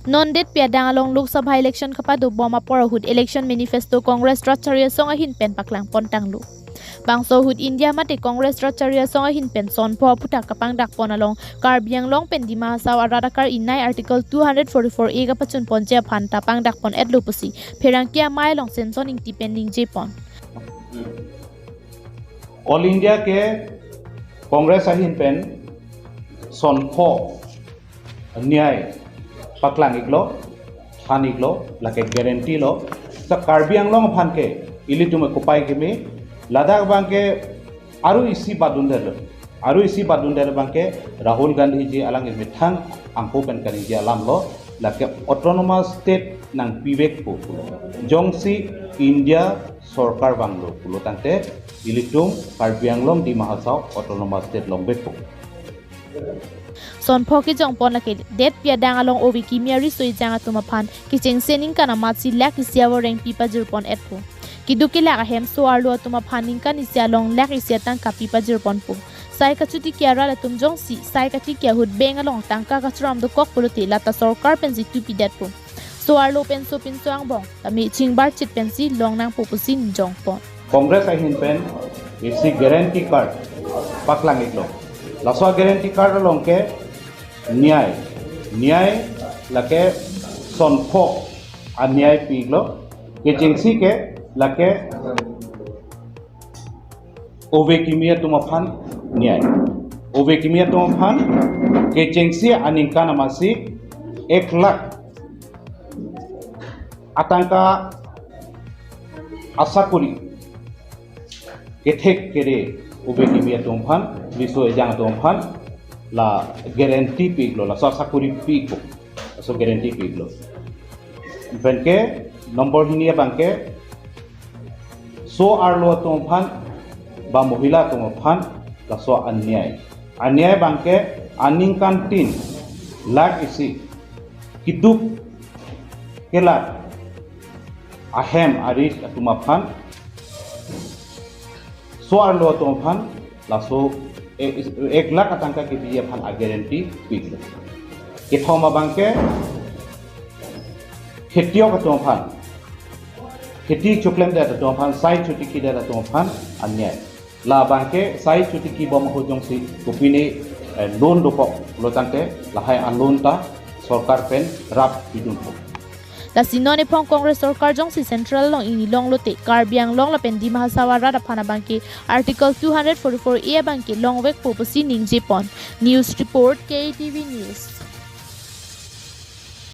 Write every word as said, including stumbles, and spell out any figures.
Non detpi adang along Lok Sabha election kapado bom apor ahut election manifesto Congress rat chari asong ahin pen paklang pon tanglo. Bangso ahut India mate Congress rat chari asong ahin pen son pho aphuthak kapangdak pon along Karbi Anglong pen Dima Hasao arat akar inai Article two hundred forty-four A kapachun ponji aphan ta pangdak pon etlo pusi pherangke amei along Senson Ingti pen ningje pon. All India ke Congress ahin pen son pho niai paklang iklo, than iklo, lake guarantee lo. Sa Karbi Anglong aphan ke ilitum kopai kimi, ladak abang ke aru isi badun delo, aru isi badun delo abang ke Rahul Gandhi ji alang imethang angko pen kaningje alam lo, lake autonomous state nangpivekpo pulo. Jongsi India sorkar vanglo pulo tangte ilitum Karbi Anglong Dima Hasao autonomous state longvekpo. Son pho kejong pon lake detpi adang along ove kimi ariso ejang atum aphan kechengsi ningkan amatsi lakh isi avoreng pi pajir pon etpo. Keduk kelak ahem so-arlo atum aphan ningkan isi along lakh isi atangka pi pajir ponpo. Sai kachotiki arat atum jongsi sai katiki ahut bank along tangka kachoram dokok pulote lata sorkar pensi tupi detpo. So-arlo pen sopinso angbong tame chingbarchit pensi long nangpo pusi ningjong pon. Congress ahin pen isi guarantee card paklang iklo. Laso guarantee card along ke niai, niai lake son pho aniai pi iklo. Kechengsi ke lake ove kimi atum aphan niai. Ove kimi atum aphan kechengsi aningkan amatsi ek lakh atangka asakuri kethek kere ove kimi atum aphan, riso ejang atum aphan la guarantee pi iklo, laso asakuri pi ikpo, laso guarantee pi iklo. Penke number hini abang ke so-arlo atum aphan ba mohila atum aphan laso aniai. Aniai abang ke aningkan tin lakh isi keduk kelak ahem arit atum aphan, so-arlo atum aphan laso e- ek lakh atangka kepi aphan a guarantee pi iklo. Kethom abang ke khetiok atum aphan, kheti choklemdet atum aphan, sai chotiki det atum aphan aniai. La abang ke sai chotiki bom ahut jongsi kopine eh, loan dokok pulo tangte lahai a loan ta sorkar pen rap pidunpo. Lasi non ephong Congress sorkar jongsi central along ingni longlote Karbi Anglong lapen Dima Hasao arat aphan abang ke Article two hundred forty-four A abang ke longvekpo pusi ningje pon. News report, K T V News.